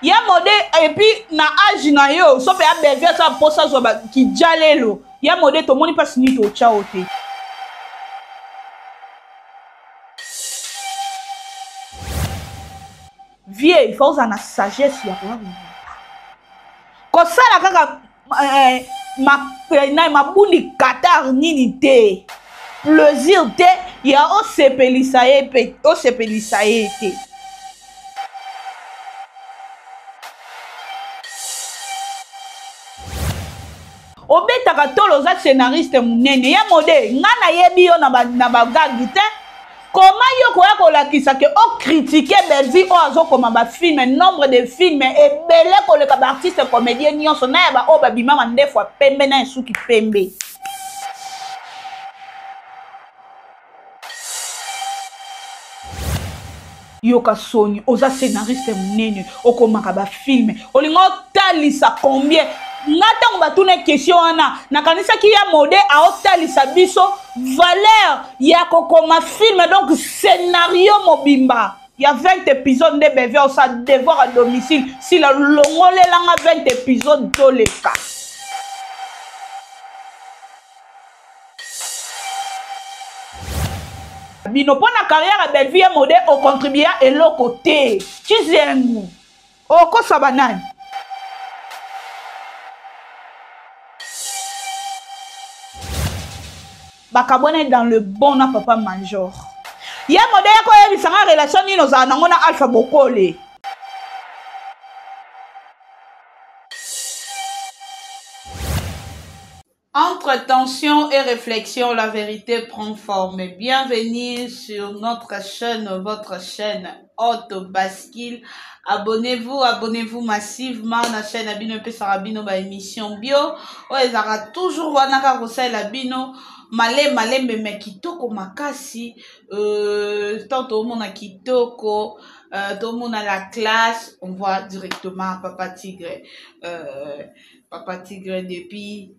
Ya mode epuis na age na yo so mpe ya Bellevue aza mposa azwa kijalelo ya mode tomoni mpasi nini totya yo te. Vie il faut ozala na sagesse ya koya kosala kaka eh, ma, eh, na mabundi qatar nini te plaisir te ya osepelisa ye mpe osepelisa ye te. Obetaka tolo oza scenariste monene ya mode nga nayebi yo na bagagi te. Koma yo koya kolakisa ke okritike Bellevue oyo azokoma bafilme nombre de filme ebele koleka baartiste comédien nyonso na ya baoyo babima mandefu ya pembe na esuki pembe. Yoka soni, oza scénariste monene, okomaka bafilme, olinga otalisa combien. Nga ntango batuna question wana nakanisaki ya mode aotalisa biso valeur ya kokoma filme, donc scénario mobimba ya 20 épisode nde Bellevue osala devoir à domicile. Sila longolelanga 20 épisode toleka. Bino mpo na carrière ya Bellevue ya mode ocontribua eloko te. Chizengu okosa banani? Bakabwana dans le bon na papa major. Ya mode ya koyebisa nga relation nini ozala nango na Alpha Bokole. Entre tension et réflexion, la vérité prend forme. Bienvenue sur notre chaîne, votre chaîne Haute Bascule. Abonnez-vous, abonnez-vous massivement na chaîne Abino epesaka bino ba émission bio. Oyo ezalaka toujours wana kaka kosalela bino male malembe me kitoko makasi. Tant tomona kitoko, tomona la classe, on voit directement Papa Tigre. Papa Tigre depuis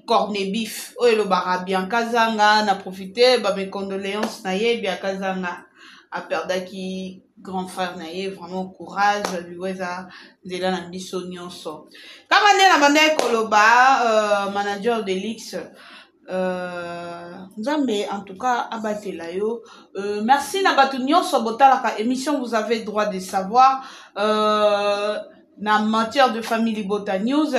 Cornebif oyo elobaka Bianca Zanga na profiter ba mes condoléances na ye. Bianca Zanga aperdaki grand frère na ye, vraiment courage, liwa eza nzela na biso nyonso. Kaka nde na bandaki koloba, manager de luxe, Nzambe en tout cas abatela yo. Merci na bato nyonso botalaka émission, vous avez droit de savoir, na matière de famille Libota News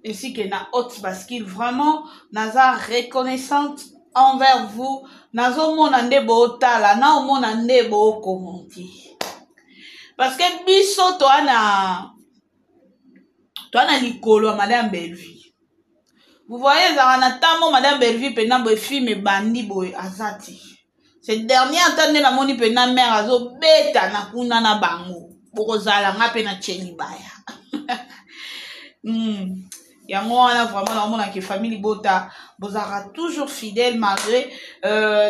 ainsi que na Haute Bascule. Vraiment naza reconnaissante envers vous. Nazomona nde botala, naomona nde bokommenter, parce que biso toa na likolo ya Madame Bellevue. Vous voyez, ezalaka na ntango Madame Bellevue mpena boye film ebandi boye aza te. Ce dernier ata nde namoni mpena mare azobeta na kuna na bango, bokozala nga mpe na tie libaya. Yango wana vraiment naomonaki famille Libota bozalaka toujours fidèle malgré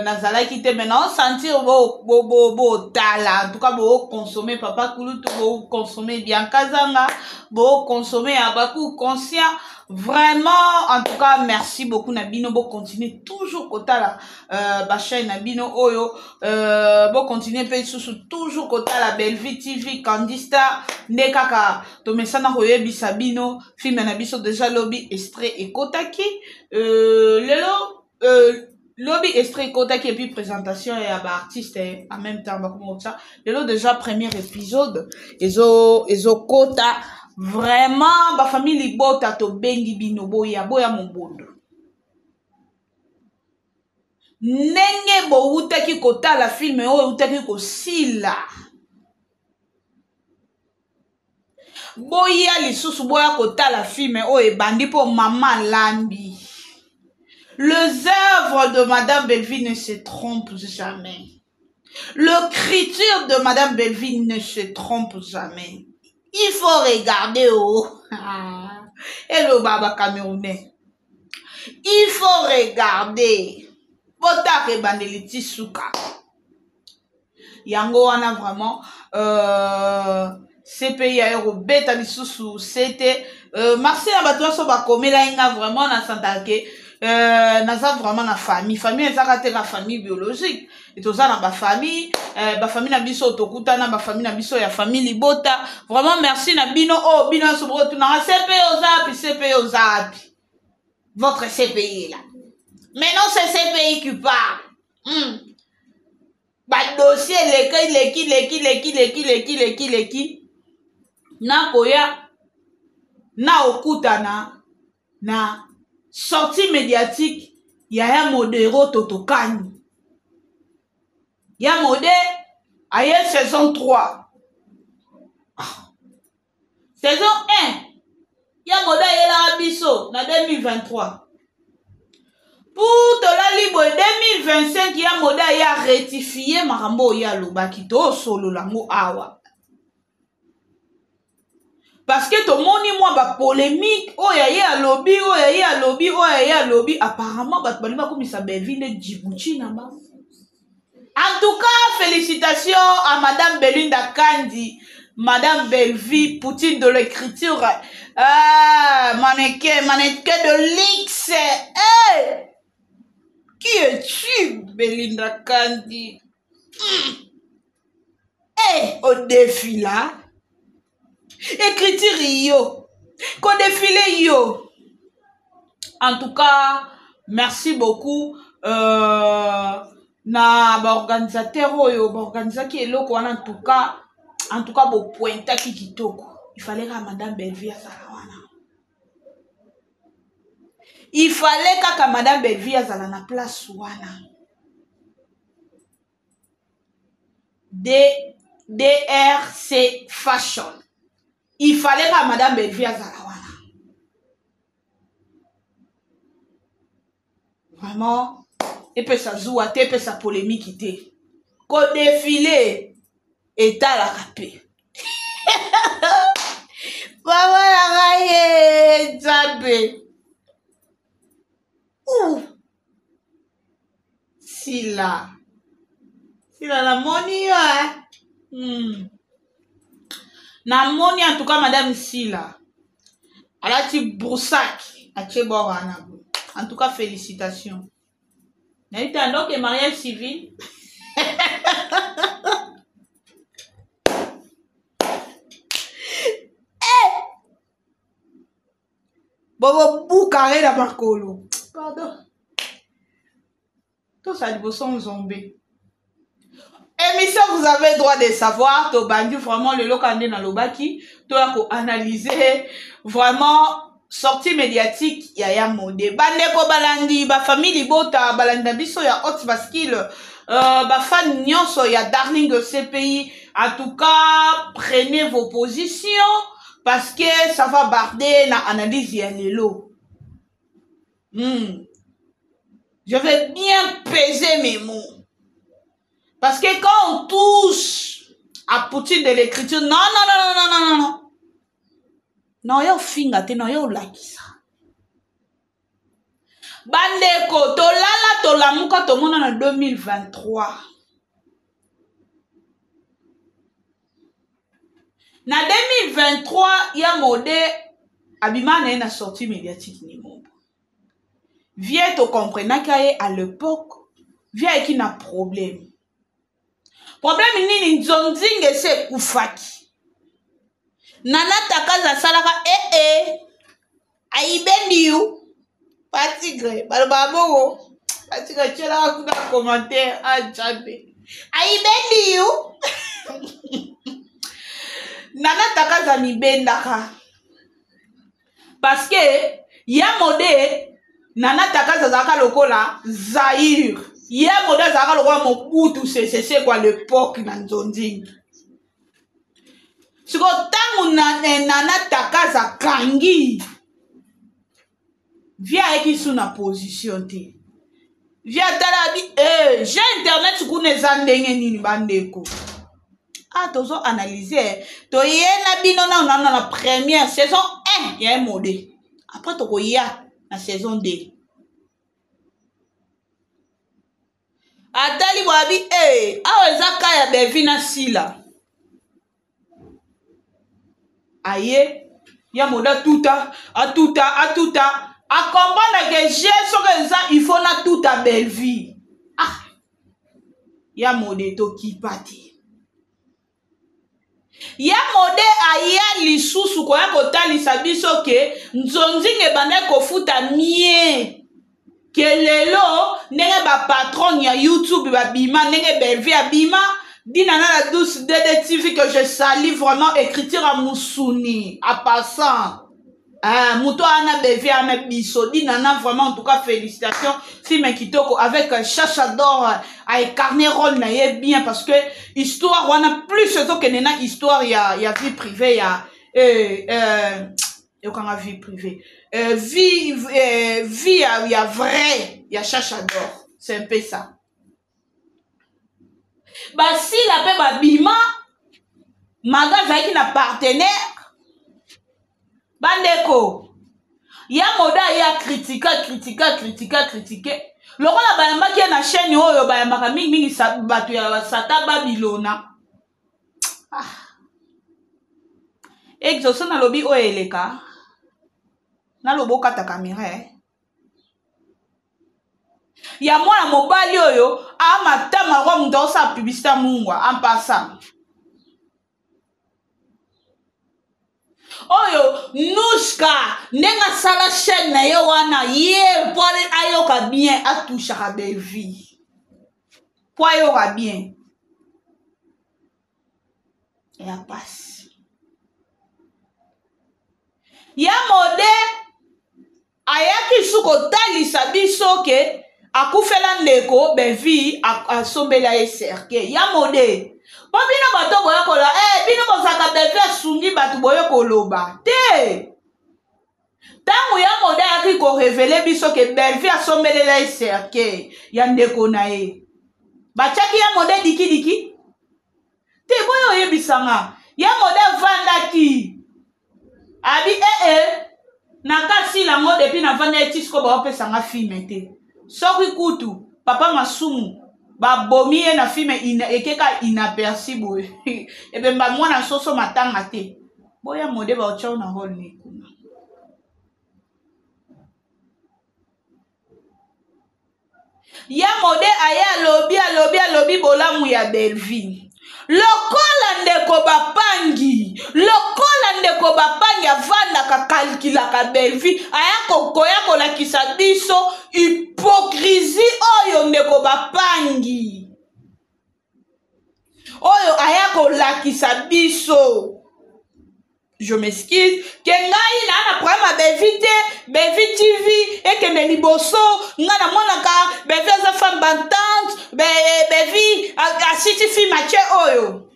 nazalaki te, mais naosentir botala, en tout cas boconsommer Papa Kulutu, boconsommer Bianca Zanga, boconsommer Abaku Conscient. Vraiment en tout cas merci beaucoup na bino, bocontinue toujours kotala bachaîne na bino oyo, bocontinue mpe lisusu toujours kotala Bellevue TV Candista. Nde kaka tomesana koyebisa bino film na biso déjà lobi extrait ekotaki, lelo lobi extrait ekotaki, et puis présentation ya baartiste en même temps bakoma kotya lelo déjà premier épisode ezokota. Vraiment bafamille Libota tobengi bino boya boya mobondo ndenge bowutaki kotala film oyo eutaki kosila, boya lisusu boya kotala film oyo ebandi mpo mama alambi. Les œuvres de Madame Bellevue ne se trompent jamais. L'écriture de Madame Bellevue ne se trompe jamais. Il faut regarder oh. Et le baba camerounais. Il faut regarder. Botaka ebandeli ti suka. Yango wana vraiment CPI aye kobeta lisusu sete. Merci na bato nyonso bakomelai nga, vraiment na santaka ke Naza vraiment na famille. Famille ezaka te ka famille biologique, toza na bafamille, bafamille na biso tokutana, bafamille na biso ya famille libota. Vraiment merci na bino oyo, oh, bino nyonso bokotunaka CPI oza wapi, CPI oza wapi. Votre CPI est là maintenant, c'est CPI qui parle. Badossier eleki, leki leki leki leki leki leki leki, nakoya na okutana na sortie médiatique ya ya Modero. Totokani ya Mode aye saison 3. Ah. Saison 1 ya Mode ayelaka biso na 2023 pour tolali boye 2025. Ya Mode aye arectifier makambo oyo alobaki, tosolola yango awa parce que tomoni mwa bapolémique oyo aye alobi, oyo aye alobi, oyo aye alobi. Apparemment bato balingi bakomisa Bellevue nde Djibouti na bango. En tout cas, félicitations à madame Belinda Kandi, madame Bellevue Poutine de l'écriture. Ah, mannequin, mannequin de luxe. Hey! Qui es-tu, Belinda Kandi? Hey, au défi là, écriture yo, kodéfiler yo. En tout cas, merci beaucoup na baorganisateur oyo baorganisaki eloko wana. En tout cas bopointaki kitoko. Il fallait kaka madame Bellevue azala wana, il fallait kaka madame Bellevue azala na place wana. DRC Fashion, il fallait kaka madame Bellevue azala wana. Vraiment epesa zuwa te, epesa polémique te, kodéfiler etalaka mpe mama na ngai ye Nzambe. Sila, Sila, namoni yo eh? Namoni en tout cas madame Sila alati broussac, atie bor wana. En tout cas, félicitations. Nayebi te andoke mariage civil. Eh! Bobobukare na makolo, pardon, tosala liboso nzombe. Émission Vous avez droit de savoir, tobandi vraiment lelo. Ka nde nalobaki toya koanalyse vraiment sortie médiatique ya ya Mode. Bandeko balandi, bafamille libota, balandi na biso ya Haute Bascule, bafan nyonso ya Darling CPI, en tout cas, prenez vos positions parce que ça va barder na analyse ya lelo. Je vais bien peser mes mots parce que quand on touche à Poutine de l'écriture, non, non, non, non, non, non, non, non, yo finga te, non, yo olakisa. Bandeko, tolala, tolamuka, tomona na 2023. Na 2023 ya Mode abima na ye na sortie médiatique nimombo vie. Tocomprenaki ye à l'époque, vie ayeki na problème. Problème nini? Nzonzinga esi ekufaki. Nana Takazi asalaka ee eh, ayibendi yu patigre, balobaka bongo. Patigre tielaka kuna commentaire ajabe ayibendi yu. Nana Takazi amibendaka parce que ya Mode, Nana Takazi azalaka lokola Zaire, ya Mode azalaka lokola Mobutu Sese Seko à l'époque na nzonzingi. Sikoyo ntango Nana Takazi akangi vie, ayeki su na position te. Vie atala abi eh, je internet kuna eza ndenge nini? Bandeko, ah, tozo analyse, toye na bino nano nano na première saison 1 ya Mode, après tokoya na saison 2. Atali boabi eh, awa eza ka ya Bevi na Sila. Aye ya Mode atuta, atuta, atuta. Acomprendre ke je soki eza il faut natuta Bellevue. Ah, ya mode tokipa te. Ya mode aya lisusu koya kotalisa biso ke nzonzinga ebandaki kofuta mie ke lelo ndenge ba patron ya YouTube babima, ndenge Bellevue abima Dina na la douce DD TV que je salue vraiment, écriture ya musuni en passant. Ah, moto wana Bellevue ana biso Dina na vraiment en tout cas félicitations, film kitoko avec Chacha d'or a incarné rôle na ye bien parce que histoire wana plus ezokende na histoire ya vie privée ya yokanga vie privée vie ya vrai ya Chacha d'or, c'est un peu ça. Basila pe babima, Maga azalaki na partenaire. Bandeko ya moda ya kritika kritika kritika kritike lokola bayambaki ye na chaîne oyo bayambaka mingimingi bato ya Sata Babilona. Ah. Exoso nalobi oyo eleka naloba okata kamera eh. Ya mwana mobali oyo amatama kwa moto aosala publicité ya mungwa en passant oyo Nushka ndenge asala chaîne na ye wana ye po ayoka bien atushaka Bellevue po ayoka bien ya pasi ya mode ayaki su kotalisa biso ke akufela ndeko Bellevue asombela ye cercueil ya mode mpo bino bato boya koloba bino bozalaka Bellevue asungi bato boye koloba te. Ntango ya mode ayaki korevele biso ke Bellevue asombelela ye cercueil ya ndeko na ye, batiaki ya mode dikidiki te. Boyo oyebisanga ya mode avandaki abi nakasi lango depuis navanda ye tisiko baopesanga filme te. Soki kutu papa Masumu babomi ye na filme ekeka inaperçu boye ebemba mwana soso matanga te. Boya mode baotya na role ne kuna. Ya mode aye alobi alobi alobi bolamu ya Bellevue lokola ndeko bapangi, lokola ndeko bapangi avandaka kalkulaka Bellevue aya koya kolakisa biso hypocrisie oyo ndeko bapangi oyo aya kolakisa biso. Je m'excuse ke ngai na na problème ya Bellevue te. Bellevue TV ekende liboso, ngai namonaka Bellevue aza femme battante, Bellevue asiti film atie oyo.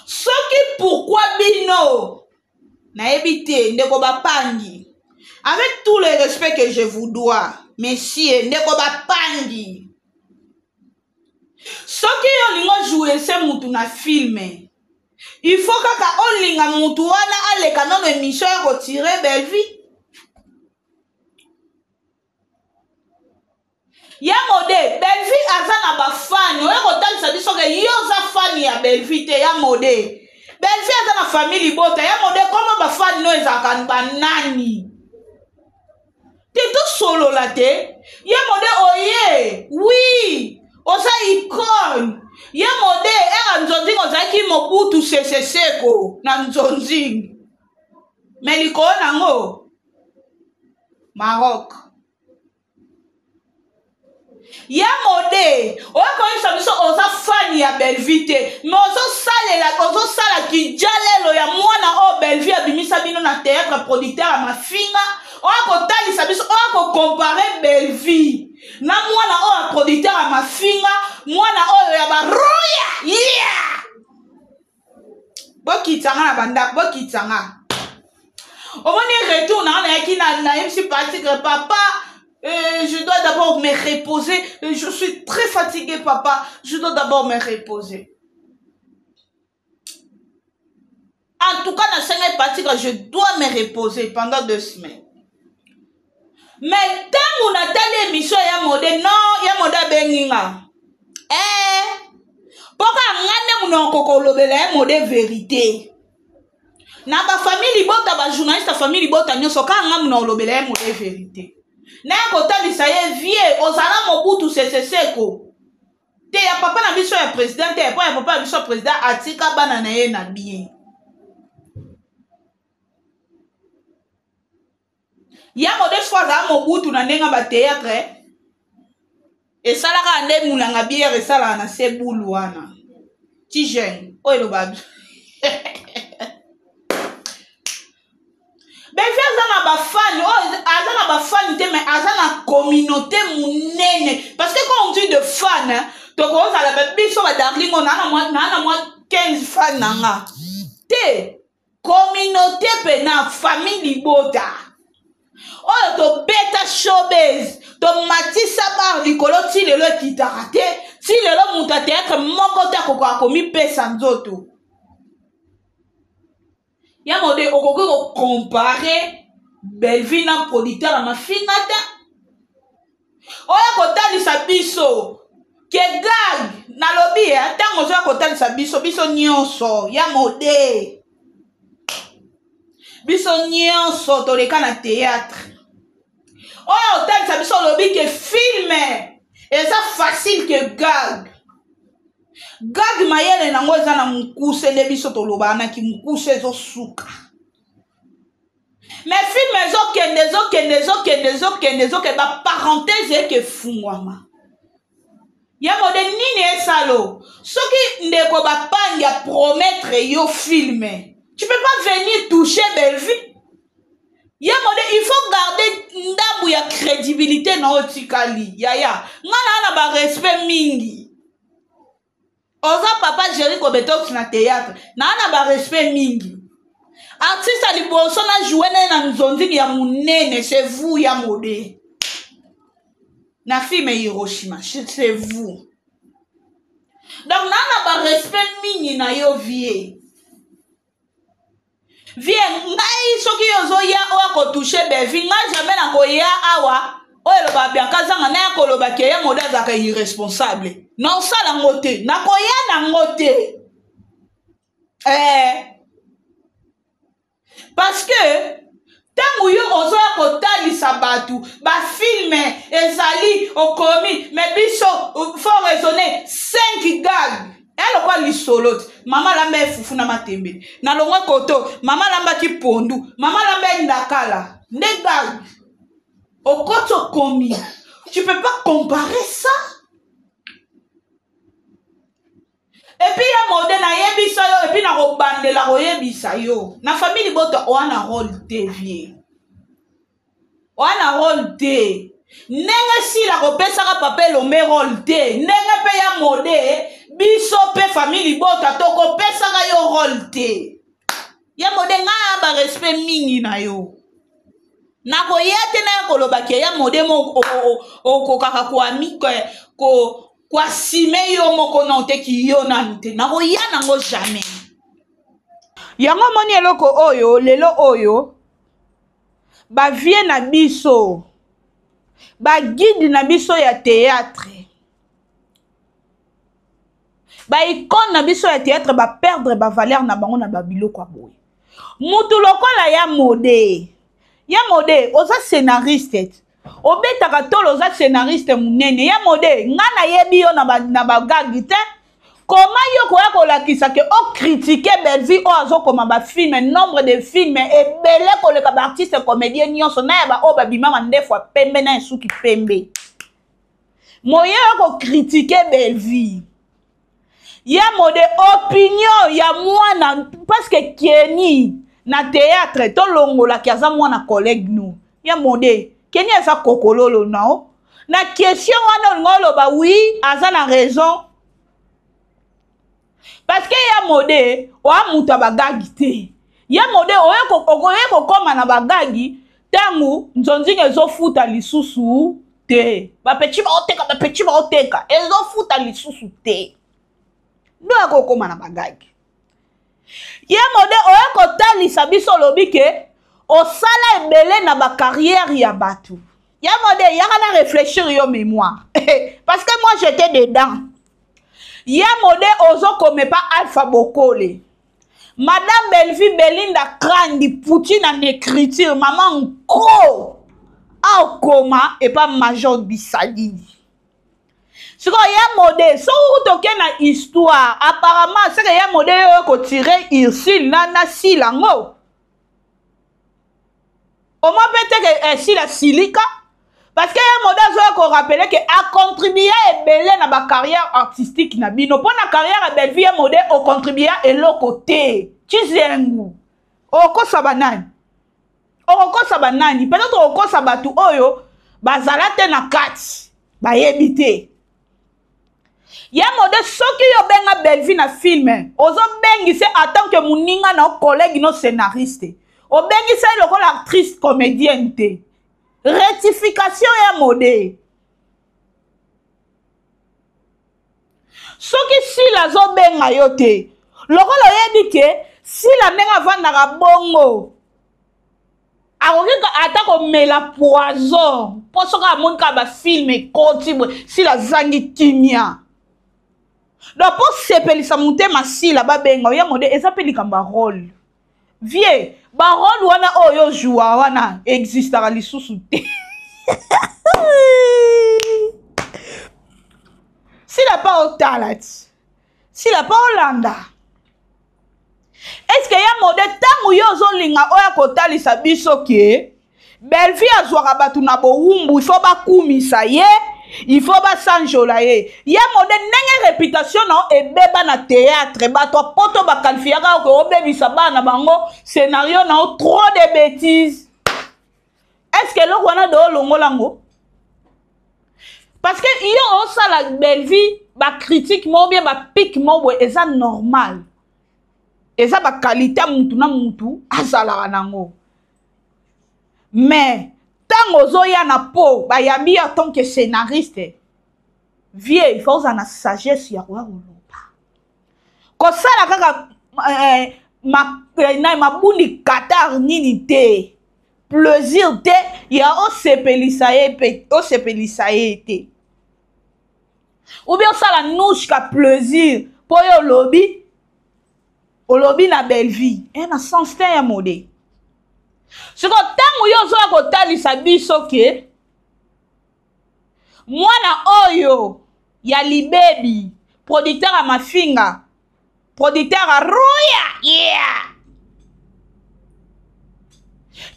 Soki pourquoi bino nayebi te ndeko bapangi, avec tout le respect que je vous dois messieurs ndeko bapangi, soki yo olingi ojouer se mutu na filme, il faut kaka olinga mutu wana aleka nono émission ya kotire Bellevue. Ya mode Bellevue aza na bafani oyo kotalisa biso ke yo oza fani ya Bellevue te. Ya mode Bellevue aza na famille libota. Ya mode koma bafani no ezalaka banani te, tosolola te. Ya mode oye oui oza icône. Ya mode era nzonzingi ozalaki Mobutu Sese Seko na nzonzingi, me likolo nango Maroc. Ya mode oyo koyebisa biso oza fani ya Bellevue te, me ozosala kijalelo ya mwana oyo Bellevue abimisa bino na théâtre, producteur ya mafinga oyo kotalisa biso, oyo kocompare Bellevue na mwana oyo ya producteur ya mafinga, mwana oyo ya baroya. Yeah! Bokitanga na bandako, bokitanga. Omoni retour na nayaki nayebisi Patrick, papa, je dois d'abord me reposer, je suis très fatigué papa, je dois d'abord me reposer. En tout cas nasengai Patrick, je dois me reposer pendant 2 semaines. Mais ntango natali émission ya mode, non, ya mode abengi nga mpoka nga nde monoko kolobela ya mode vérité. Na bafamille libota, bajournaliste ya famille libota nyonso, kaka nga muna olobela ye mode verité, naye kotalisa ye vie ozala Mobutu Sese Seko te ya papa na biso ya président te, mpo ya papa na biso ya président atika bana na ye na bien. Ya mode fo azala Mobutu na ndenge ya bateatre esalaka nde mulanga biere esalaka na se bulu wana ti jeune oyo eloba. Bevi aza na bafani oyo, aza na bafani te, mais aza na communauté monene, parce que quand on dit de fan, tokozala biso badarling oyo naa na mwa 15 fan na nga te. Communauté pena famille libota oyo tobeta showbase, tomatisa bar likolo ti lelo ekitaka te, ti lelo moto ya théâtre moko te akokaka komipesa nzoto ya mode. Okoki kocompare Belleville na producteur ya mafinga te oyo kotalisa biso ke gag. Nalobi ntango ozoya kotalisa biso, biso nyonso ya mode, biso nyonso toleka na théâtre oyo otalisa biso, olobi ke film eza facile ke gag. Gag mayele nango eza na mokuse, nde biso tolobaka naki mokuse ezosuka, mais film ezokende, ezokende, ezokende, ezokende, ezokende, baparenthèse eke efungwama. Ya mode nini esalo soki ndeko bapangi apromettre yo film, tu peux pas venir toucher Bellevue. Ya mode, il faut garder ndambu ya crédibilité na oyo tikali. Yaya, nga naa na barespect mingi. Oza papa Jerry Kobetox na théâtre, naa na barespect mingi. Artiste ya liboso na joue naye na nzonzing ya monene, c'est vous. Ya mode na film Hiroshima, c'est vous. Donc naa na barespect mingi na yo, vie vie ngai. Soki yo ozoya oyo akotouche Bevi, ngai jamais nakoya awa oyo eloba Bianka zanga naya koloba ke ye mode azalaka irresponsable. Naosala yango te, nakoya nango te, eh. Parce que ntango yo ozoya kotalisa bato bafilme ezali okomi, mais biso faut raisonner. 5 gag eya lokola lisolo ti mama alamba ye fufu na matembe na longwe koto, mama alambaki pondu, mama alamba ye ndakala, nde gag okoti okomi. Tu peux pas comparer ça. Et puis ya mode, nayebisa yo, et puis nakobandela koyebisa yo, na famille libota oa na rôle te, vie oa na rôle te. Ndenge Sila kopesaka papa Elombe rôle te, ndenge mpe ya mode, biso mpe famille libota tokopesaka yo rôle te. Ya mode, ngai ya barespect mingi na yo, nakoya te naya koloba ke ya mode mo okokaka koami ko koasime yo moko nao te, ki yo nanu te, nakoya nango jamais. Yango omoni eloko oyo lelo oyo bavie na biso, baguide na biso ya théâtre, baicone na biso ya théâtre, baperdre bavaleur na bango na babiloko ya boye. Mutu lokola ya mode, ya mode oza scénariste, obetaka tolo, oza scénariste monene. Ya mode, nga nayebi yo na bagagi te. Koma yo koya kolakisa ke okritike Bellevue oyo azokoma bafilme, nombre de filme ebele koleka baartiste comédien nyonso na ya baoyo babima mandefu ya pembe na esuki pembe. Moye yo kokritike Bellevue, ya mode, opinion ya mwana, parce que Keni na théâtre tolongolaki aza mwana collègue no. Ya mode, Keni aza kokololo nao na question wana. Olinga oloba oui, aza na raison, parce que ya mode oa moto ya bagagi te. Ya mode, oye kokóma na bagagi ntango nzonzinga ezofuta lisusu te, bapeti baoteka, bapeti baoteka, ezofuta lisusu te, nde oya kokóma na bagagi. Ye mode, oye kotalisa biso, olobi ke osala ebele na bacarrière ya bato. Ya mode, yaka na réfléchir yo mémoire, parce que moi j'étais dedans. Ya mode, ozokome pa Alpha Bokole. Madame Bellevue Belinda Krandi Poutine en écriture, maman nko akoma epa Major Bisalini. Sikoyo ya mode soki kutu oke na histoire apparemment seke ya mode oyo kotire Ursule na na sila ngo omoi mpe te ke eh, sila silika parce que ye mode azoya korapele ke acontribua ebele na bacarrière artistique na bino mpo na carrière ya bellevue ye mode ocontribua eloko te cizengu okosa banani okokosa banani peut-être okokosa bato oyo bazala te na kati bayebi te ya mode soki yo obenga bellevue na filme ozobengise en tant que moninga na yo collègue no scénariste obengisa ye lokola actrice comédienne te rectification ya mode soki sila azobenga yo te lokola oyebi ke sila ndenge avandaka bongo akoki ata komela poison mpo soki amoni kaka bafilme ekoti boye sila azangi kimia donc mpo sepelisa motema sila babenga oya mode eza mpe likambo ya role vie barole wana oyo ojua wana existaka lisusu te sila mpa otala ti sila mpa olanda eske ya mode ntango yo ozolinga oya kotalisa biso ke bellevue azwaka bato na bowumbu ifo bakumisa ye ifo basanjola ye ye mode ndenge reputation na yo ebeba na théâtre bato ya poto bakalifiyaka yo ke obebisa bana na bango scénario na yo trop de bêtises est ce que eloko wana de olongola yango parce que yo osala bellevue bacritique moko bien bapique moko boye eza normal eza bakalite ya mutu na mutu azalaka nango mais ntango ozoya na po bayambi yo tant que scénariste vie il faut ozala na sagesse ya koya koloba kosala kaka eh, ma, eh, na mabundi qatar nini te plaisir te ya osepelisa ye mpe osepelisa ye te ou bien osala nouchka plaisir mpo yo olobi olobi na bellevue e na sens te ya mode siko ntango yo ozoya kotalisa biso ke mwana oyo ya libebi producteur ya mafinga producteur ya ruya yeah!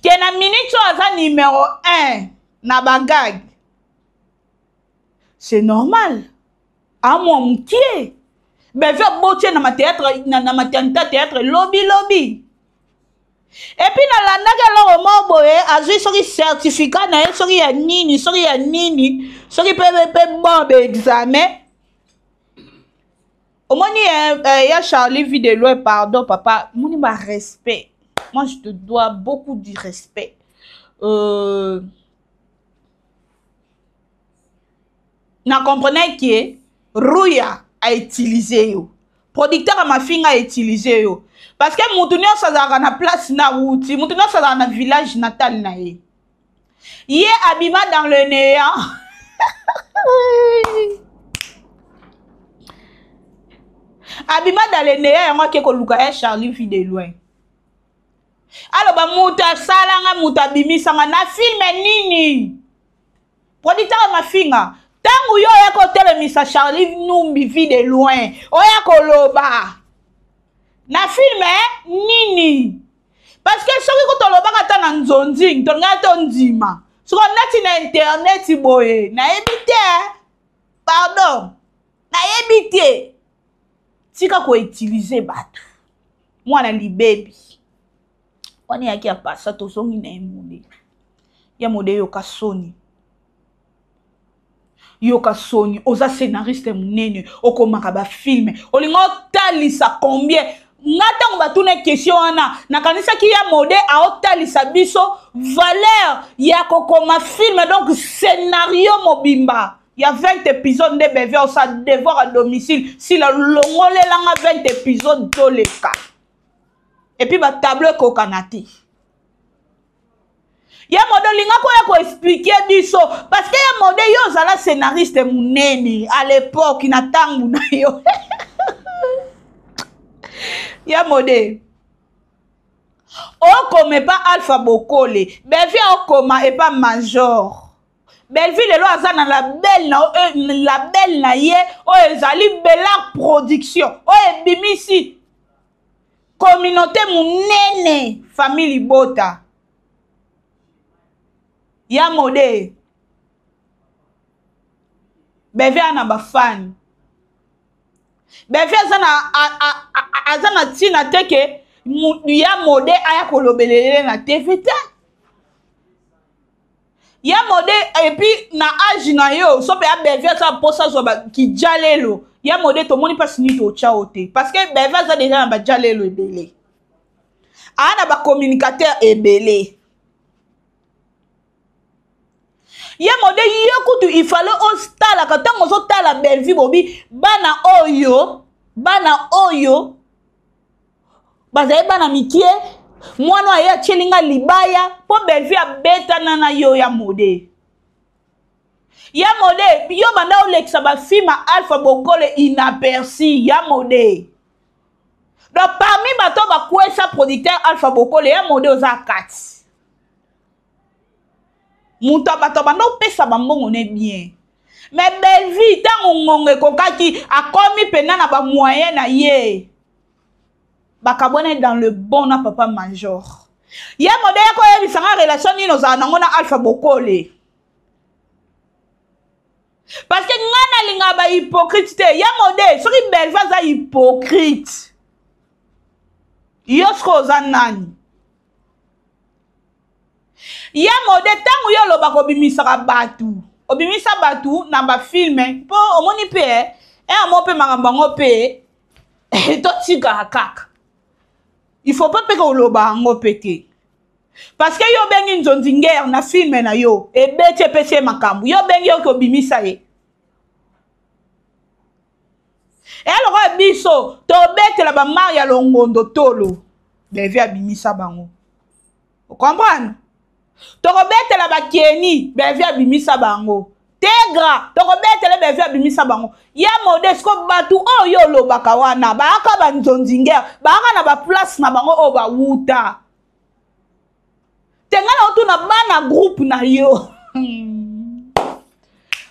ke na minute oyo aza numero 1 na bagage c'est normal amwa mokie beve abotie na mathéâtre na, na maternité théâtre lobi lobi epuis nalandaki eloko moko boye azwi soki certificat na ye soki ya nini soki ya nini soki mpe mpe bon baexamen omoni eh, eh, ya charlie vie de loin pardon papa omoni ba respect moi je te dois beaucoup du respect euh, na comprenais ke ruya a utiliser yo producteur ya mafinga a utiliser yo parce que mutu nyonso azalaka na place na wuti mutu nyonso azalaka na village natal na ye ye abima dans le néant abima dans le néant yango ake koluka ya charlie vie de loin aloba moto asalanga moto abimisanga na filme nini producteur ya mafinga ntango yo oya kotelemisa charlie numbi vie de loin oya koloba na filme nini parce que soki kutu olobaka ata na nzonzing tolingaki tondima soko neti na internet boye nayebi te pardon nayebi te tika koutilize bato mwana libebi wana eyaki ya pasa tozongi na ye mode ya mode yoka soni yoka soni oza scénariste monene okomaka bafilme olinga otalisa combien nga ntango batuna question wana nakanisaki ya mode aotalisa biso valeur ya kokoma filme donc scénario mobimba ya 20 épisode nde beve osa devoir à domicile sila longolelanga 20 épisode toleka epuis batableau ekokana te ya mode olinga koya koexplike biso parce que ya mode yo ozala scénariste monene à l'époque na ntango na yo ya mode. Okoma epa Alpha Bokole, Bellevue okoma epa Major. Bellevue lelo aza na label na euh, label na ye oyo ezali Bellard Production oyo ebimisi communauté munene famille libota ya mode. Bellevue ana ba fan. Bellevue aza na aza na ntina te ke ya mode aya kolobelele na TV te. Ya mode epuis na age na yo so mpe ya Bellevue aza mposa azwa kijalelo ya mode tomoni mpasi nini totya yo te parce que Bellevue aza deja na bajalelo ebele aa na bacommunicateur ebele. Ye mode yo kutu il fallait otalaka ntango ozotala Bellevue bobi bana oyo bana oyo bazali bana mikie mwana aye atieli nga libaya mpo Bellevue abetana na yo ya mode. Ya mode yo banda olekisa bafilme Alpha Bokole inaperçu ya mode. Donc parmi bato bakwesa producteur Alpha Bokole ya mode oza kati. Moto ya bato abanda opesa bambongo ne bien. Mais Bellevue ntango ngonga ekokaki akomi mpena na bamoyen na ye. Bakabwana dans le bon na papa Major. Ye mode ya koyebisa nga relation nini ozala nango na Alpha Bokole. Parce que nga nalingaka ba hypocrite te. Ya mode soki Bellevue aza hypocrite, yo sikoyo oza nani? Ya mode ntango yo olobaka obimisaka bato, obimisa bato na bafilme mpo omoni mpe yango mpe makambo yango mpe totikaka kaka. Il faut pas mpe koloba yango mpe te. Parce que yo obengi Nzonzi Ngere na filme na yo, ebeti epesi ye makambo. Yo obengi yo kobimisa ye. Eya lokola biso tobetela ba mari ya longondo tolo. Bellevue abimisa bango. Comprendre? Tokobetela ba Kenny, Bellevue abimisa bango. Tegra, tokobetela Bellevue abimisa bango. Ya mode siko batu oyo yo olobaka wana, baaka ba Nzonzi Ngere, baaka na ba place na bango oyo bawuta. Te nga na otuna bana groupe na yo.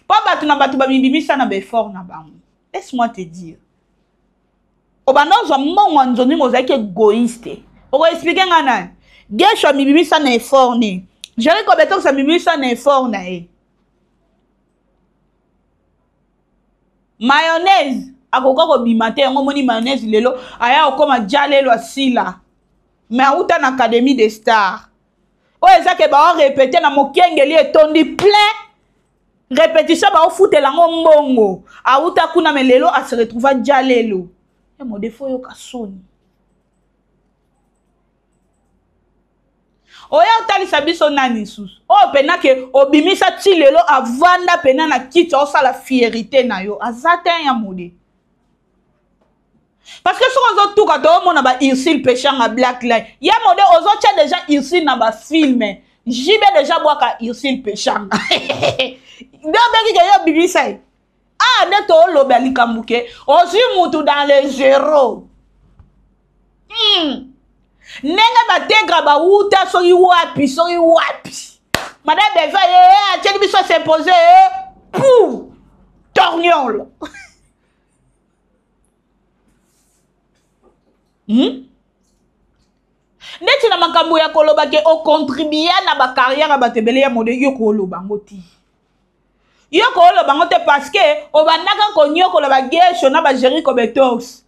Po bato na bato bamibimisa na ba effort na bango. Laisse-moi te dire. Obanda ozwa mbongo ya nzonzi ngo ozalaki égoïste. Oko expliquer nga nani? Gesho amibimisa na effort ne. Jerry Kobetox amibimisa na effort na ye. Mayonnaise akoka kobima te yango omoni mayonnaise lelo aya okoma jalelo asila. Mais auta na Académie des Stars. Oyo eza ke bao répéter na mokengeli etondi plein. Répétition bao futela ngo mbongo. Auta kuna mais lelo a se retrouva jalelo. Ya mode fo yoka soni. Oya otalisa biso nani lisusu? Oyo pena ke obimisa ti lelo avanda pena na kiti osala fierté na yo. Aza te ya mode. Parce que soki ozotuka toomona ba Ursule Peshanga Black Line. Ya mode ozotia déjà Ursule na ba film. JB déjà bwaka Ursule Peshanga. Nde obengi ke yo bimisa ye. Ah nde tooloba likambo ke ozwi mutu dans le zéro. Ndenge bategra bawuta soki wapi soki wapi. Madame Beva ye atieli biso s'imposer pou torgnole. Neti na makambo ya koloba ke okontribua na ba carrière ya bato ebele ya mode yo koloba ngo te. Yo koloba ngo te parce que obandaka konyokola ba Gesho na ba Jericho Betox.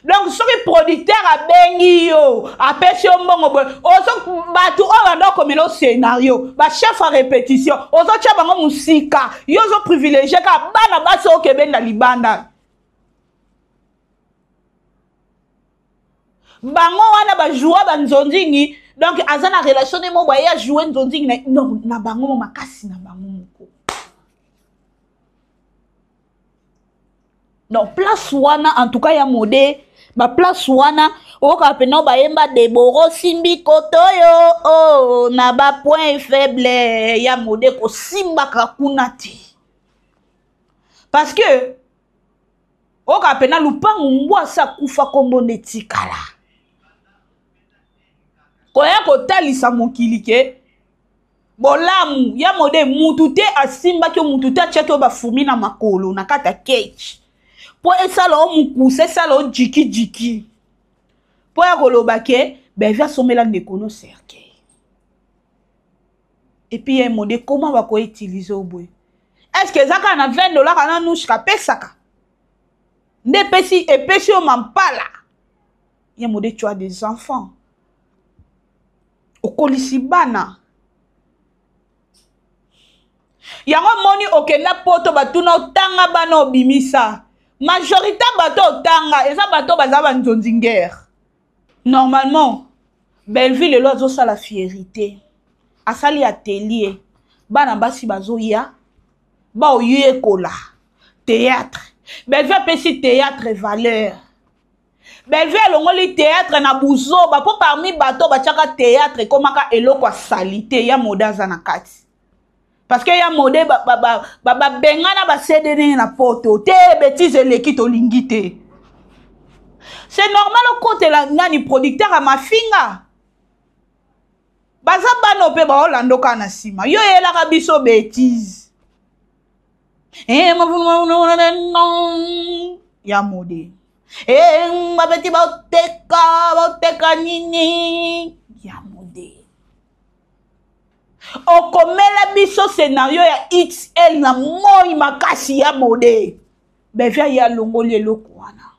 Donc soki producteur abengi yo, apesi yo mbongo boye, ozo bato oyo banda okomela scénario, ba chef à répétition, ozotia bango musika, yo ozo privilégier kaka bana basi oyo kebenda libanda. Bango wana ba joua ba nzonzingi, donc aza na relation ne mo baye a jouer nzonzingi na, non, na bango mo makasi na bango moko. Donc place wana en tout cas ya mode, ba place wana oyoka pena bayemba Deboro simbi kotoyo oh, na ba point faible ya mode kosimbaka kuna te. Parce que oyoka pena lupangu ngwasa kufa kombo nde tikala. Koya kotalisa mokili ke bolamu ya mode mutu te asimbaki yo, mutu te atiaki yo bafumi na makolo na kati ya cage mpo esala yo mokusa, esala yo jikijiki mpo ya koloba ke Bellevue asombela ndeko no cercueil. Et puis ya mode, comment bakoutilize yo boye? Est ce que eza kaka na 20 $ na Nushka apesaka nde epesi yo mampala? Ya mode, tu as des enfants, okolisi bana yango. Omoni, okenda Poto, batuna otanga bana, obimisa majorité bato otanga eza bato baza banzonzi ngere. Normalement Bellevue lelo azosala fierité, asali atelier, bana basi bazoya baoyekola théâtre. Bellevue apesi théâtre valeur. Bellevue alongoli théâtre na buzoba, mpo parmi bato batiaka théâtre ekomaka eloko ya saleté, ya mode aza na kati, parce que ya mode babengana basede ndenge na Poto te. Bétise eleki, tolingi te. C'est normal okotela nani, producteur ya mafinga. Baza bana mpe baolanda kaka na nsima. Yo oyelaka biso bétise ya mode, babeti baoteka, baoteka nini? Ya mode, okomela biso scénario ya XL na moi makasi. Ya mode, Bevia ye alongoli eloko wana,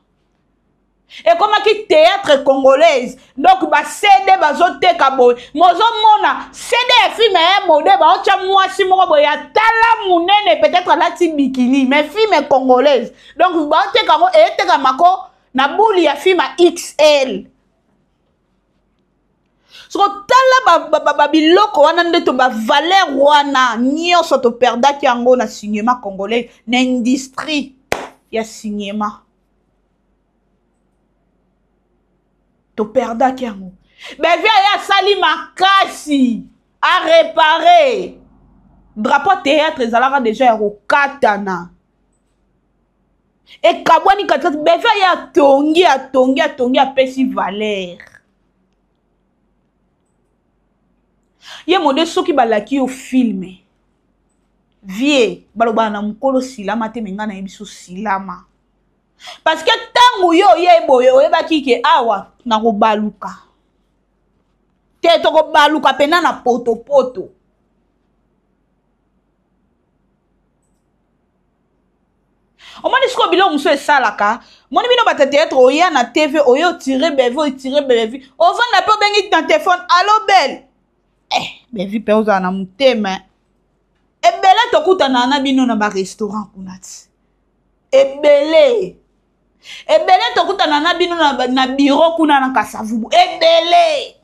ekomaki théâtre congolaise. Donc baCD bazoteka boye, mozomona CD ya film ya mode, baotya mwasi moko boye ya tala monene, peut-être alati bikini, mais film congolaise. Donc baoteka yango, eyetekamako na buli ya film ya XL. Soko tala babiloko wana nde to bavaleur wana nyonso toperdaki yango na cinéma congolais, na industrie ya cinéma toperdaki yango. Bevie aye, asali makasi, arepare drapeau. Théâtre ezalaka déjà ya kokatana, ekabwani katikati. Bevie aye, atongi, atongi, atongi, apesi valeur. Ye mode, soki balaki yo film vie, balobaka na mokolo silama te. Me ngai nayebi so silama, parce que ntango yo oye boye, oyebaki ke awa nakobaluka te, tokobaluka mpena na potopoto. Omoni sikoyo biloko mosusu esalaka. Moni bino bato ya théâtre, oya na TV, oye otire Bellevue, otire Bellevue, ovanda mpe obengi na telefone: "Allo Belle." Eh, Bellevue mpe ozala na motema ebele. Tokutana na bino na barestaurant kuna ti ebele ebele, tokutana na bino na bureau kuna na Kasavubu ebele.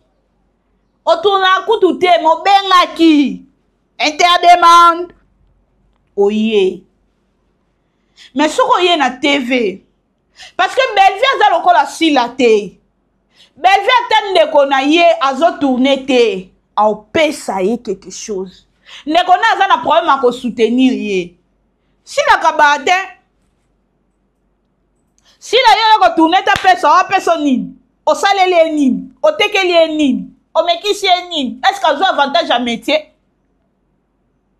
Otournaka kutu te, mobengaki interdemande, oye. Mais soki oye na TV, parce que Bellevue aza lokola Sila te. Bellevue, ata ndeko na ye azotourne te, aopesa ye quelque chose. Ndeko na aza na problème, akosoutenir ye. Sila kabaa te. Sila yo yo kotourne te, apesa, apesa nini? Osaleli ye nini? Otekeli ye nini? Omekisi ye nini? Est ce que azwa avantage ya métier?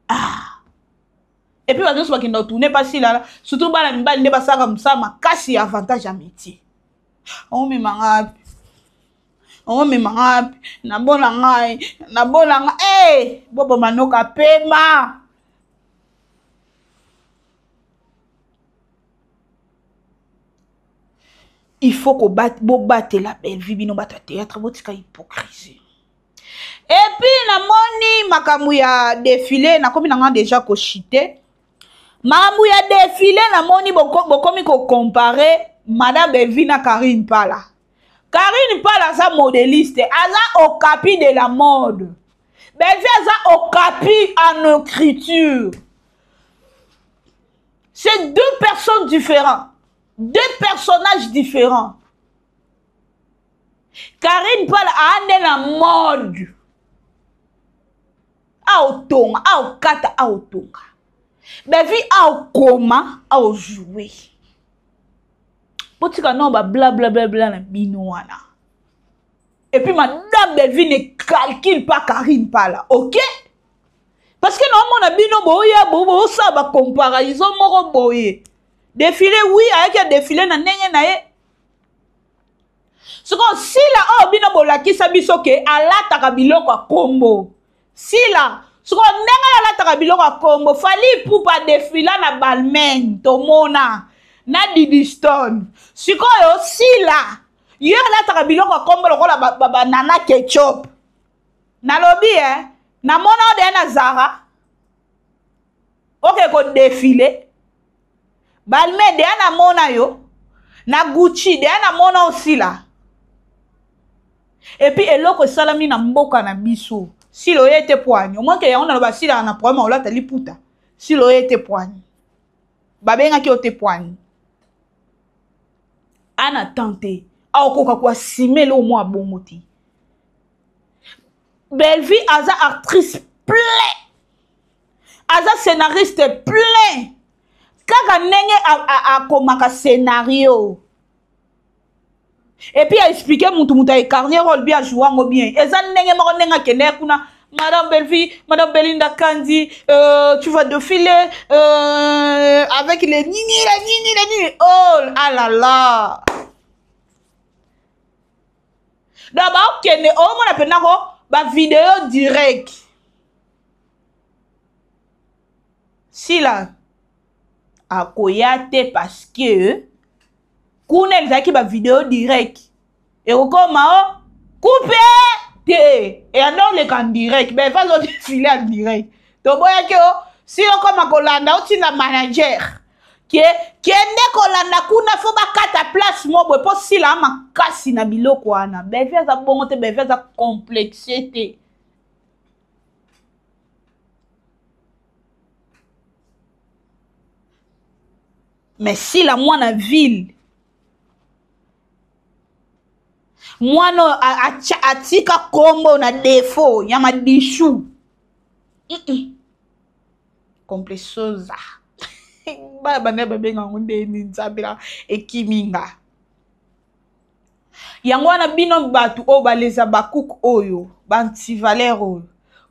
Ah, et puis bato nyonso bakenda kotourne mpa Sila, surtout bana mibali nde basalaka mosala makasi ya avantage ya métier. Omemanga wapi? Omemanga wapi? Nabona ngai, nabona ngai. Hey, boboma noka pema. Il faut bobatela Bellevue. Bino bato ya théâtre, botika hypocrisie. Et puis namoni makambo ya défilé, nakomi nanga déjà koshite makambo ya défilé. Namoni bokomi kocompare madame Bellevue na Karine Pala. Karine Pala aza modéliste, aza okapi de la mode. Bellevue aza okapi en écriture. C'est deux personnes différentes, deux personnages différents. Karine Pala aande na mode, aotonga, aokata, aotonga. Bellevue aokoma, aojoue. Botika no bablablabla na bino wana. Et puis madame Bellevue ne calcule pas Karine Pala, ok? Parce que naomona bino boya bosala ba comparaison moko boye. Défilé oui, ayaki a défilé na ndenge na ye. Sikoyo Sila oyo bino bolakisa biso ke alataka biloko ya kombo. Sila sikoyo ndenge alataka biloko ya kombo, Fally Ipupa defila na Balmain tomona na Didi Stone. Sikoyo Sila ye alataka biloko ya kombo lokola banana ba, ba ketchup. Nalobi eh, namona oyo deya na Zara oke kodefile Balmain deya namona yo na Gucci deya namona osila. Epuis eloko esalami na mboka na biso sila oye te poani omonke yango naloba sila na problème olata liputa sila oye te poani babengaki yo te poani ana temps te aokoka koasime eloko mwa bongo te. Bellevue aza actrice plein, aza scénariste plein, kaka ndenge akomaka scénario et puis aexplike mutu mutu aecarne role bien ajoue yango bien eza ndenge moko ndenge akendeki kuna Madame Bellevue, Madame Belinda Kandi, tu vas défiler avec les nini, les nini, les nini. Oh ah là là. Donc, bakende, omona mpenza ko ba vidéo direct. Sila akoya te parce que kuna ezalaki ba vidéo direct ekokoma o coupe te eyanda oleka en direct mais va azodefile en direct toboyaki o si okoma kolanda otinda manager ke kende kolanda kuna fo bakata place mo boye mpo sila makasi na biloko wana. Bellevue aza bongo te, Bellevue aza complexe te. Mais sila mwana ville, mwana oyo atika kombo na défaut ya madishu complexosa bana bana babenga yango ndeni nzambe na ekiminga yango wana. Bino bato oyo baleza bakuku oyo bantivaleur oyo,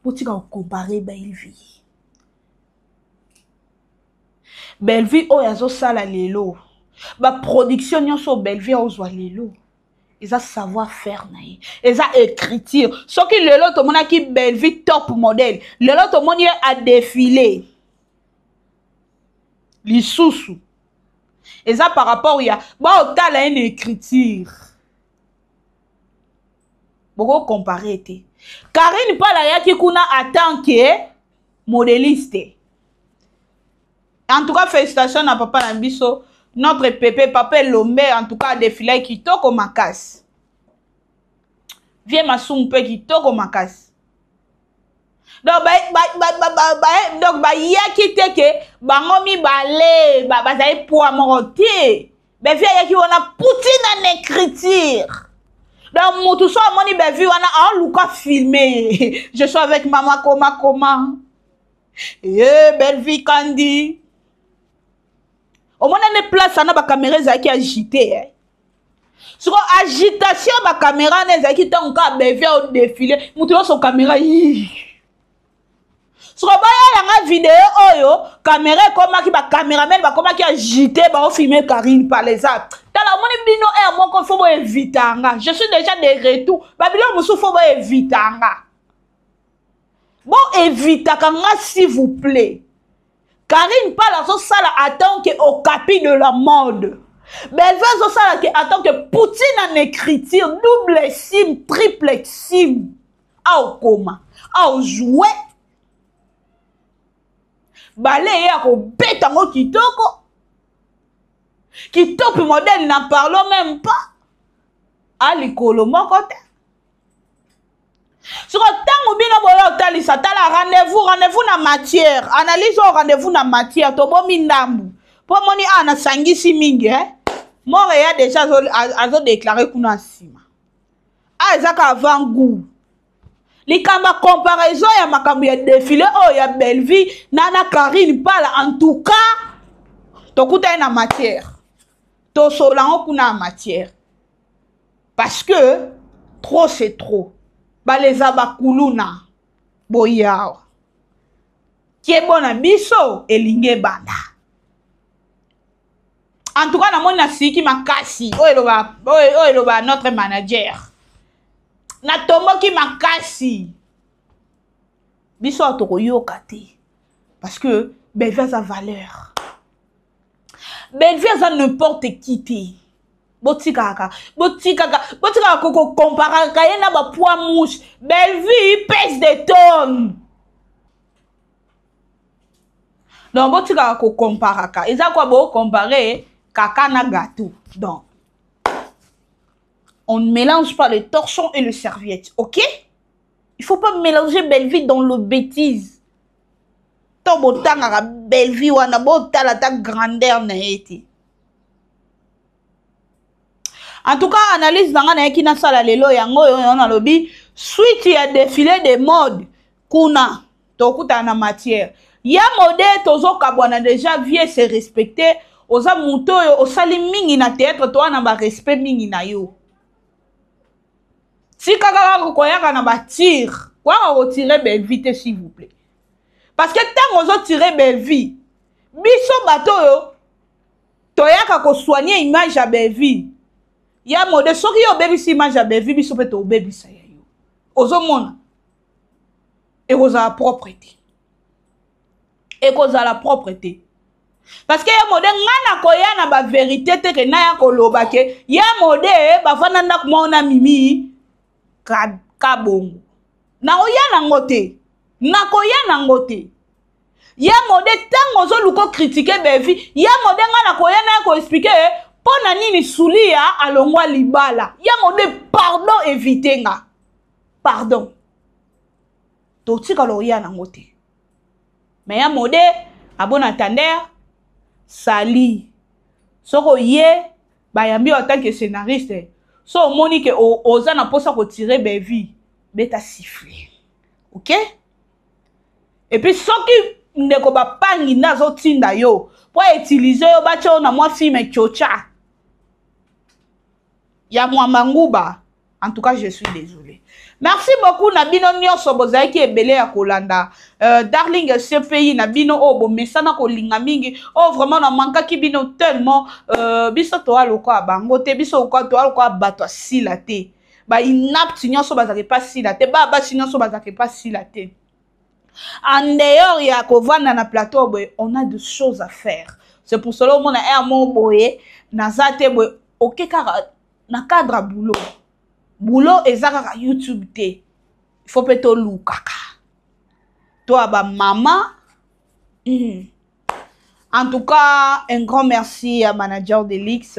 botika kocompare Bellevue. Bellevue oyo azosala lelo baproduction nyonso oyo Bellevue aozwa lelo eza savoir faire na ye, eza écriture. Soki lelo tomonaki Bellevue top modèle, lelo tomoni ye adéfilé lisusu, eza par rapport ya baotala ye na écriture. Bokocompare te. Karine Pala ayaki kuna en tant que modéliste. En tout cas, félicitations na papa na biso, notre pepe papa Elombe. En tout cas, défilé kitoko makasi, vie masumu mpe kitoko makasi. Donc donc bayaki te ke bango mibale bazali poids moko te. Bellevue ayaki wana poutine en écriture. Donc mutu so amoni Bellevue wana aoluka filme ye, je suis avec mama koma koma ye Bellevue Kandi. Omona nde place wana bakamera ezalaki agité eh. Siko agitation ya bakamera wana ezalaki ntango kaka Bellevue aodefile, moto nyonso kamera yi. Siko bayalanga video oyo kamera ekomaki, bacameraman bakomaki agité, baofilme Karine Paleza. Tala, omoni bino aire moko fo boevitanga. Je suis déjà de retour. Babiloko mosusu fo boevitanga, bo evitaka nga s'il vous plaît. Karine Pala azosala en tant que okapi de la mode, Bellevue azosala ke en tant que poutine en écriture, double sim, triple sim, aokoma aojoue bale ye akobeta yango kitoko kitoko modèle, n'en parlons même pas, alikolo moko te. Siko ntango bino boya otalisa, tala rendez-vous na matière analyse oyo, rendez-vous na matière. Tobomi ndambu mpo moni awa nasangisi mingi eh? Mort eya déjà azodeklare kuna nsima a eza ka avant goût. Likambo ya comparaison ya makambo ya défilé oyo ya Bellevue na Karine Pala, en tout cas tokutani na matière, tosola yango kuna ya matière parce que Trop c'est trop. Baleza bakuluna boyawa. Kebo na biso elingi ebanda. En tout cas namoni nasiki makasi oyo eloba oyo eloba notre manager. Natomboki makasi. Biso awa tokoyoka te parce que Bellevue aza valeur. Bellevue aza n'importe qui te. Botikaka, botikaka, botikaka koko comparaka ye na ba poids mouche. Bellevue pèse des tonnes. Donc botikaka ko comparaka. Eza quoi bo comparer kaka na gâteau. Donc on ne mélange pas le torchon et le serviette, OK? Il faut pas mélanger Bellevue dans le bêtise. To botangaka Bellevue wana botala ta grandeur na ye te. En tout cas, analyse na nga nayaki nasala lelo yango oyo yango nalobi suite ya défilé de mode kuna tokutana na matière. Ya mode tozokabwana déjà vie se respecter oza moto oyo osali mingi na théâtre toa na ba respect mingi na yo. Tika kaka koyaka na ba tir koyaka kotire Bellevue te s'il vous plaît. Parce que ntango ozotire Bellevue biso bato oyo toyaka kosoigne image ya Bellevue ya mode soki yo obebisi image ya Bellevue biso mpe tobebisa ya yo ozomona ekozala propre te ekozala propre te parce que ya mode nga nakoya na ba vérité te ke naya koloba ke ya mode bafanda ndako moko na mimi kabongo nakoya nango te nakoya nango te ya mode ntango ozoluka okritike Bellevue ya mode nga nakoya naya koexplike mpo na nini sulia alongwa libala ya mode pardon evite nga pardon totikala oya nango te mais ya mode à bon entendeur sali soki oye bayambi yo en tant que scénariste so omoni ke oza na mposa kotire Bellevue beta siffle ok et puis soki ndeko bapangi nde azotinda yo mpo autilize yo batya yo na mwa filme tchotcha ya mwamba nguba en tout cas je suis désolé merci beaucoup na bino nyonso bozalaki ebele ya kolanda darling CPI na bino oyo bomesana kolinga mingi oyo vraiment na mankaki bino tellement biso toa lokola bango te biso lokola toa lokola bato asila te ba inapte nyonso bazalaka epa sila te ba basi nyonso bazalaka epa sila te en dehors ya kovanda na plateau boye on a de choses à faire c'est pour cela omona air moko boye naza te boye oke kaka na cadre ya boulot boulot eza kaka YouTube te il faut mpe tolukaka to ya bamama En tout cas, un grand merci à manager Delix,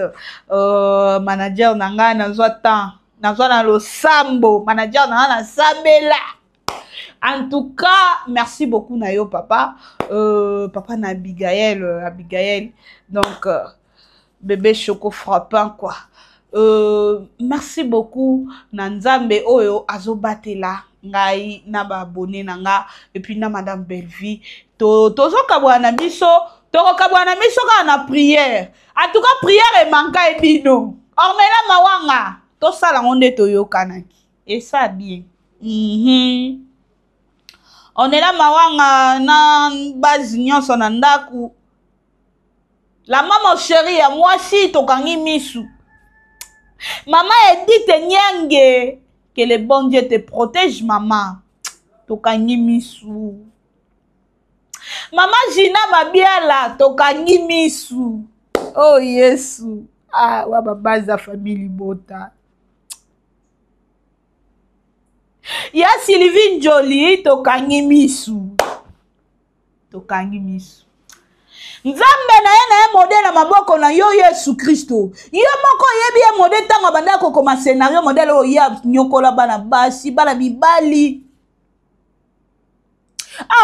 manager nanga nazwa temps, nazwa na losambo, manager nanga na sambela. En tout cas, merci beaucoup na yo papa, papa na Abigaël, Abigaël. Donc bébé choco frappant quoi. Merci beaucoup na Nzambe oyo azobatela ngai na ba abonné na nga et puis na madame Bellevue to tozokabwana na biso tokokabwana na biso kaka na prière en tout cas prière emanka ebino Ornella Mawanga tosala ngo nde toyokanaki esa bien Ornella Mawanga na base nyonso na ndaku la mama chérie ya mwasi tokangi misu mama Edith Nyange que le bon Dieu te protège mama tokangi misu mama Gina Mabiala tokangi misu oh Yesu ah wa babaza famille libota ya Sylvie Njoli tokangi misu tokangi misu nzambe na ye na ye mode na maboko na yo yesu kristo yo moko oyebi ye mode ntango abandaki kokoma scenario modele oyo ye anyokola bana basi bana mibali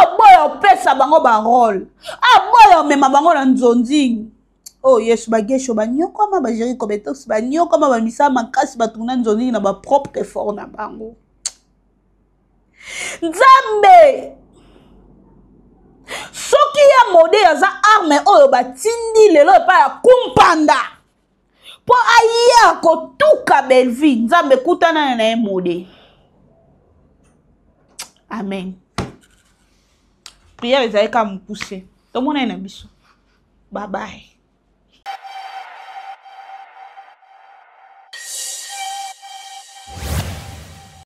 aboya opesa bango barole aboya omema bango na nzonzingi oyo oh, yesu bagesho banyokwama bageri kobetos banyokwama bamisala makasi batuna nzonzingi na bapropre effort na bango nzambe soki ya mode aza arme oyo batindi lelo epai ya kumpanda Mpo aya kotuka Bellevue, Nzambe kutana na ye mode. Amen. Prière ezali kaka mokuse. Tomona ye na biso. Bye bye.